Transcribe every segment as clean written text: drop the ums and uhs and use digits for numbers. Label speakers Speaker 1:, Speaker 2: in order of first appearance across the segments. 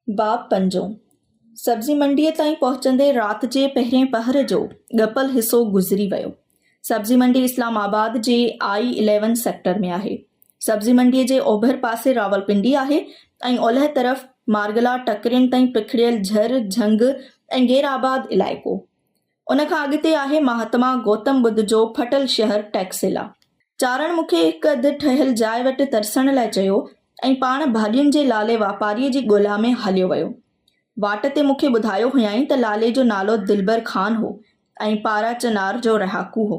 Speaker 1: باب پنجون، سبزي منڊيء تائين پهچندي رات جي پهرئين پهر جو ڳپل حصو گذري ويو. سبزي منڊي اسلام آباد جي آئي اليون سيڪٽر ۾ آهي. سبزي منڊيء جي اوڀر پاسي راولپنڊي آهي ۽ اولهه طرف مارگلا ٽڪرين تائين پکڙيل جھر، جھنگ ۽ غير آباد علائقو. ان کان اڳتي آهي مهاتما گوتم ٻڌ جو ڦٽل شهر ٽيڪسيلا. چارڻ مون کي هڪ اڌ ٺهيل جاء وٽ ترسڻ لاء چيو ۽ پاڻ ڀاڄين جي لالي واپاريء جي ڳولا ۾ هليو ويو. واٽ تي مون کي ٻڌايو هيائين ته لالي جو نالو دلبر خان هو ۽ پارا چنار جو رهاڪو هو.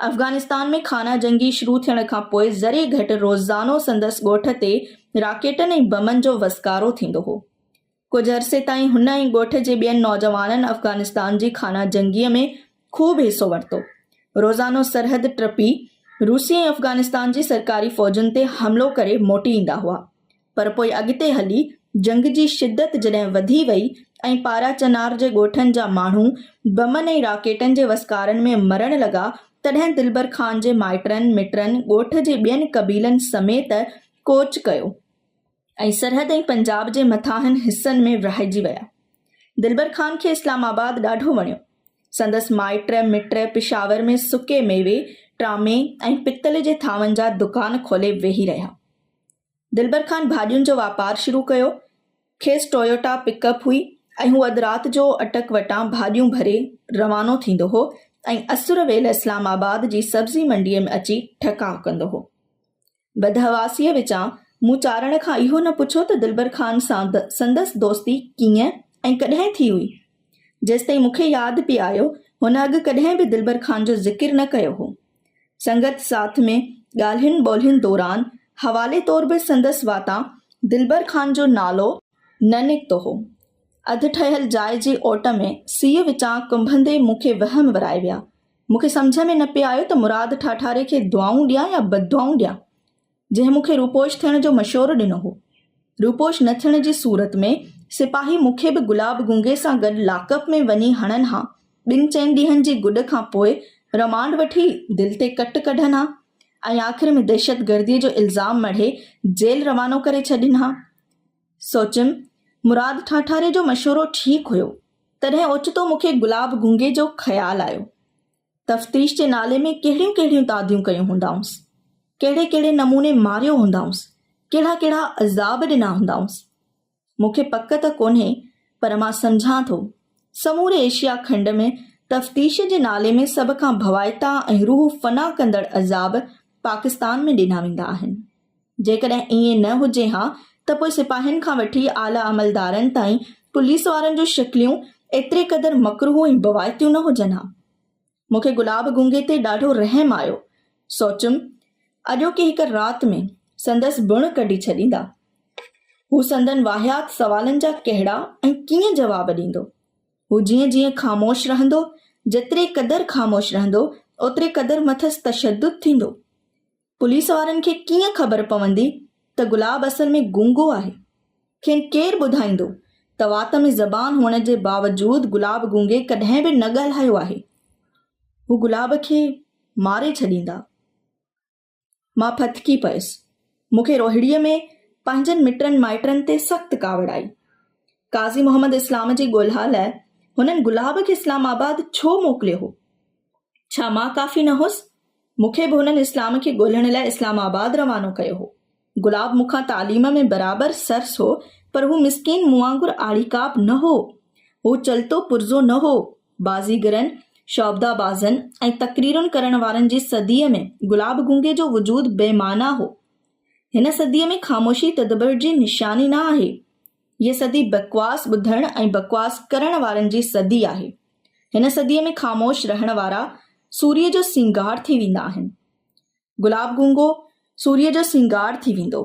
Speaker 1: افغانستان ۾ خانه جنگي شروع ٿيڻ کان پوء ذري گهٽ روزانو سندس ڳوٺ تي راڪيٽن ۽ بمن جو وسڪارو ٿيندو هو. ڪجهه عرصي تائين هن ۽ ڳوٺ جي ٻين نوجوانن افغانستان جي خانه جنگيء ۾ خوب حصو ورتو. روزانو سرحد ٽپي روسي ۽ افغانستان جي سرڪاري فوجن تي حملو ڪري موٽي ايندا هئا. پر پوء اڳتي هلي جنگ جي شدت جڏهن وڌي وئي ۽ پارا چنار جي ڳوٺن جا ماڻهو بمن ۽ راڪيٽن جي وسڪارن ۾ مرڻ لڳا تڏهن دلبر خان جي مائٽن مٽن ڳوٺ جي ٻين قبيلن سميت ڪوچ ڪيو. ۽ سرحد ۽ پنجاب جي مٿاهن حصن ۾ ورهائجي ويا. دلبر خان کي اسلام آباد ڏاڍو وڻيو. سندس مائٽ مٽ پشاور ۾ سڪي ميوي، ٽرامي ۽ پتل جي ٿانون جا دڪان کولي ويهي رهيا. دلبر خان ڀاڄين جو واپار شروع ڪيو. کيس ٽويوٽا پڪ اپ هئي ۽ هو اڌ رات جو اٽڪ وٽان ڀاڄيون ڀري روانو ٿيندو هو ۽ اسر ويل اسلام آباد جي سبزي منڊيء ۾ اچي ٺڪاء ڪندو هو. بدحواسيء وچان مون چارڻ کان اهو نه پڇيو ته دلبر خان سان سندس دوستي ڪيئن ۽ ڪڏهن ٿي هئي. جيستائين مون کي ياد پئي آيو، هن اڳ ڪڏهن به دلبر خان جو ذڪر نه ڪيو هو. سنگت ساٿ ۾ ڳالهين ٻولهين دوران حوالي طور به سندس واتان دلبر خان جو نالو نه نڪتو هو. اڌ ٺهيل جاء جي اوٽ ۾ سيء وچان ڪنبندي مون کي وهم ورائي ويا. مون کي سمجهه ۾ نه پئي آيو ته مراد ٺاٺاري کي دعائون ڏيان يا بددعائون ڏيان، جنهن مون کي روپوش ٿيڻ جو مشورو ڏنو هو. روپوش نه ٿيڻ جي صورت ۾ سپاهي مون کي به گلاب گونگي سان گڏ لاڪ اپ ۾ وڃي هڻن ها، ٻن چئن ڏينهن جي گڏ کان پوء رمانڊ وٺي دل تي ڪٽ ڪڍن ها ۽ آخر ۾ دهشتگرديء جو الزام مڙهي جيل روانو ڪري ڇڏين ها. سوچيم، مراد ٺاٺاري جو مشورو ٺيڪ هيو. تڏهن اوچتو مون کي گلاب گونگي جو خيال آيو. تفتيش جي نالي ۾ ڪهڙيون ڪهڙيون تعديون ڪيون هوندائونس. ڪهڙي ڪهڙي نموني ماريو هوندائونس. ڪهڙا ڪهڙا عذاب ڏنا هوندائونس. مون کي پڪ ته ڪونهي، پر مان سمجهان ٿو، سموري ايشيا کنڊ ۾ تفتيش جي نالي ۾ سڀ کان ڀوائتا ۽ روح فنا ڪندڙ عذاب پاڪستان ۾ ڏنا ويندا آهن. جيڪڏهن ائين نه هجي ها ته پوء سپاهين کان وٺي اعليٰ عملدارن تائين پوليس وارن جون شڪليون ايتري قدر مڪروهه ۽ بوائتيون نه هجن ها. مون کي گلاب گونگي تي ڏاڍو رحم آيو. سوچيم، اڄوڪي هڪ رات ۾ سندس بڻ ڪڍي ڇڏيندا. هو سندن واهيات سوالن جا ڪهڙا ۽ ڪيئن جواب ڏيندو؟ هو جيئن جيئن خاموش رهندو، جيتري قدر خاموش رهندو، اوتري قدر مٿس تشدد ٿيندو. پوليس وارن کي ڪيئن خبر پوندي ته گلاب اصل ۾ گونگو آهي؟ کين ڪير ٻڌائيندو ته وات ۾ زبان هئڻ جي باوجود گلاب گونگي ڪڏهن به نه ڳالهايو آهي. هو گلاب کي ماري ڇڏيندا. مان ڦٿڪي پيس. مون کي روهڙيء ۾ پنهنجن مٽن مائٽن تي سخت ڪاوڙ آئي. قاضي محمد اسلام جي ڳولها لاء هنن گلاب کي اسلام آباد ڇو موڪليو هو؟ ڇا مان ڪافي نه هوس؟ مون کي به هنن اسلام کي ڳولڻ لاء اسلام آباد روانو ڪيو هو. گلاب مون کان تعليم ۾ برابر سرس هو، پر هو مسڪين مون وانگر آڙيڪاپ نه هو. هو چلتو پرزو نه هو. بازيگرن، شعبده بازن ۽ تقريرن ڪرڻ وارن جي صديء ۾ گلاب گونگي جو وجود بي معنيٰ هو. هن صديء ۾ خاموشي تدبر جي نشاني نه آهي. هيء صدي بڪواس ٻڌڻ ۽ بڪواس ڪرڻ وارن جي صدي آهي. هن صديء ۾ خاموش رهڻ وارا سوريء جو سينگار ٿي ويندا آهن. گلاب گونگو سوريء جو سينگار ٿي ويندو.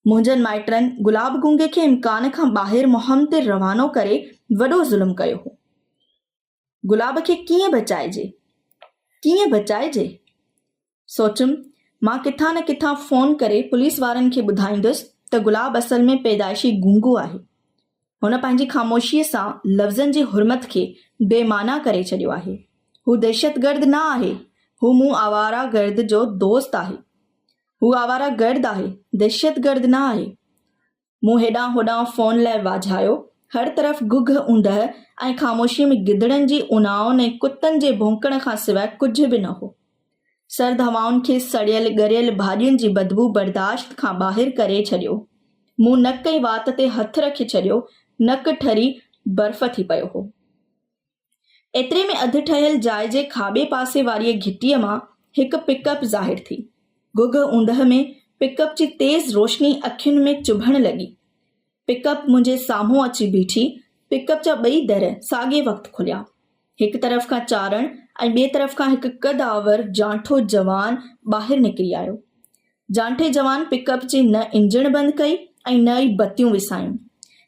Speaker 1: منهنجن مائٽن گلاب گونگي کي امڪان کان ٻاهر مهم تي روانو ڪري وڏو ظلم ڪيو هو. گلاب کي ڪيئن بچائجي؟ ڪيئن بچائجي؟ سوچيم، مان ڪٿان نه ڪٿان فون ڪري پوليس وارن کي ٻڌائيندس ته گلاب اصل ۾ پيدائشي گونگو آهي. هن پنهنجي خاموشيء سان لفظن جي حرمت کي بي معنيٰ ڪري ڇڏيو آهي. هو دهشتگرد نه آهي، هو مون آواره گرد جو دوست آهي. هو آواره گرد آهي، دهشتگرد نه آهي. مون هيڏانهن هوڏانهن فون لاء واجهايو. هر طرف گهگهه اوندهه ۽ خاموشيء ۾ گدڙن جي اونائن ۽ ڪتن جي ڀونڪڻ کان سواء ڪجهه به نه هو. سرد هوائن کي سڙيل ڳريل ڀاڄين جي بدبوء برداشت کان ٻاهر ڪري ڇڏيو. مون نڪ ۽ وات تي هٿ رکي ڇڏيو. نڪ ٺري برف ٿي پيو هو. ايتري ۾ اڌ ٺهيل جاء جي کاٻي پاسي واريء گهٽيء مان هڪ پڪ اپ ظاهر ٿي. گهگهه اوندهه ۾ پڪ اپ جي تيز روشني اکين ۾ چڀڻ لڳي. پڪ اپ منهنجي سامهون اچي بيٺي. پڪ اپ جا ٻئي در ساڳئي وقت کليا. هڪ طرف کان چارڻ ۽ ٻئي طرف کان هڪ قد آور جانٺو جوان ٻاهر نڪري آيو. جانٺي جوان پڪ اپ جي نه انجڻ بند ڪئي ۽ نه ئي بتيون وسايون.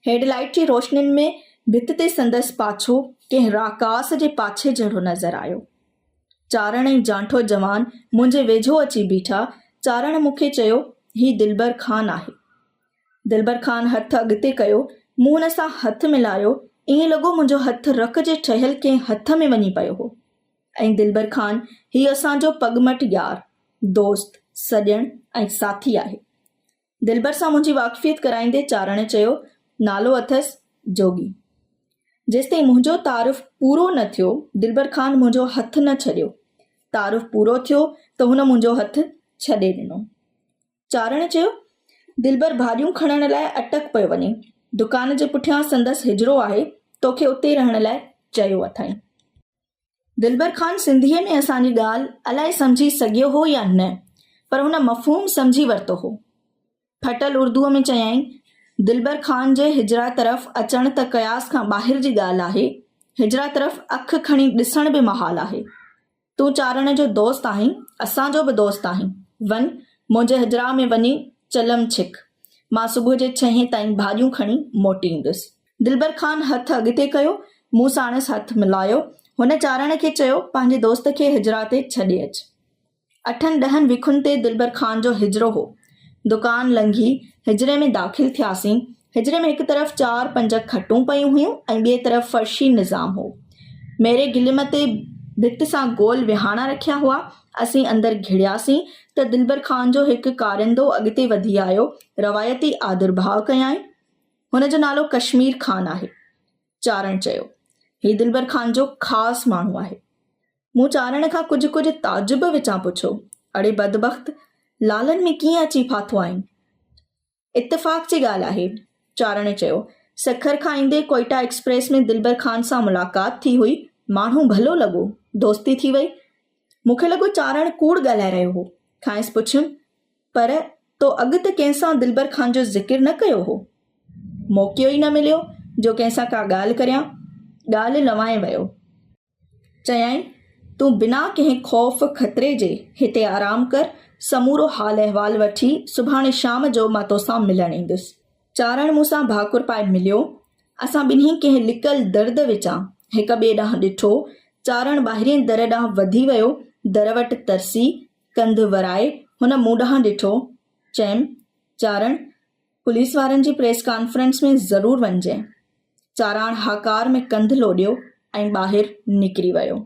Speaker 1: هيڊ لائيٽ جي روشنين ۾ ڀت تي سندس پاڇو ڪنهن راڪاس جي پاڇي جهڙو نظر آيو. چارڻ ۽ جانٺو جوان منهنجي ويجهو اچي بيٺا. چارڻ مون کي چيو، هي دلبر خان آهي. دلبر خان هٿ اڳتي ڪيو. مون هن سان هٿ ملايو. ائين لڳو منهنجو هٿ رڪ جي ٺهيل ڪنهن هٿ ۾ وڃي پيو هو. ۽ دلبر خان هي اسان جو پڳمٽ يار، دوست، سڄڻ ۽ ساٿي آهي. دلبر سان منهنجي واقفيت ڪرائيندي چارڻ چيو، نالو اٿس جوڳي. جيستائين منهنجو تعارف پورو نه ٿيو، دلبر خان منهنجو هٿ نه ڇڏيو. تعارف پورو ٿيو ته هن منهنجو هٿ ڇڏي ڏنو. چارڻ چيو، دلبر ڀاڄيون کڻڻ لاء اٽڪ پيو وڃي. دڪان جي پٺيان سندس حجرو آهي، توکي اتي رهڻ لاء چيو اٿائين. دلبر خان سنڌيء ۾ اسان جي ڳالهه الائي سمجهي سگهيو هو يا نه، پر هن مفهوم سمجهي ورتو هو. ڦٽل اردوء ۾ چيائين، دلبر خان جي هجرا طرف اچڻ ته قياس کان ٻاهر جي ڳالهه آهي، هجرا طرف اک کڻي ڏسڻ به محال آهي. تون چارڻ جو دوست آهين، اسان جو به دوست آهين. وڃ، منهنجي هجرا ۾ وڃي چلم ڇڪ. مان صبح جي ڇهين تائين ڀاڄيون کڻي موٽي ايندس. دلبر خان هٿ اڳتي ڪيو، مون ساڻس هٿ ملايو. هن چارڻ کي چيو، پنهنجي دوست کي حجرا تي ڇڏي اچ. اٺن ڏهن وکن تي دلبر خان جو حجرو هو. دڪان لنگهي حجري ۾ داخل ٿياسين. حجري ۾ هڪ طرف چار پنج کٽون پيون هيون ۽ ٻئي طرف فرشي نظام هو. ميري گلم تي ڀت سان گول ويهاڻا رکيا هئا. اسين اندر گهڙياسين ته دلبر خان جو هڪ ڪارندو اڳتي وڌي آيو. روايتي آڌرڀاء ڪيائين. هن جو نالو ڪشمير خان آهي. چارڻ چيو. هي دلبر خان جو خاص ماڻهو آهي. مون چارڻ کان ڪجهه ڪجهه تعجب وچان پڇيو، اڙي بدبخت، لالن ۾ ڪيئن اچي ڦاٿو آهين؟ اتفاق جي ڳالهه آهي. چارڻ چيو. سکر کان ايندي ڪوئيٽا ايڪسپريس ۾ دلبر خان سان ملاقات ٿي هئي. ماڻهو ڀلو لڳو. دوستي ٿي وئي. مون کي لڳو چارڻ ڪوڙ ڳالهائي رهيو هو. کانئس پڇيم، پر تو اڳ ته ڪنهن سان دلبر خان جو ذڪر نه ڪيو هو. موقعو ئي نه مليو جو ڪنهن سان ڪا ڳالهه ڪريان. ڳالهه لنوائي ويو. چيائين، تون بنا ڪنهن خوف خطري جي هتي آرام ڪر، سمورو حال احوال وٺي سڀاڻي شام جو مان توسان ملڻ ايندس. چارڻ مون سان ڀاڪر پائي مليو. اسان ٻنهي ڪنهن لڪل درد وچان هڪ ٻئي ڏانهن ڏٺو. چارڻ ٻاهرين در ڏانهن وڌي ويو. در وٽ ترسي ڪنڌ ورائي هن مون ڏانهن ڏٺو. چيم، چارڻ، پوليس وارن جي پريس ڪانفرنس ۾ ضرور وڃجين. چاراڻ هاڪار ۾ ڪنڌ لوڏيو ۽ ٻاهر نڪري ويو.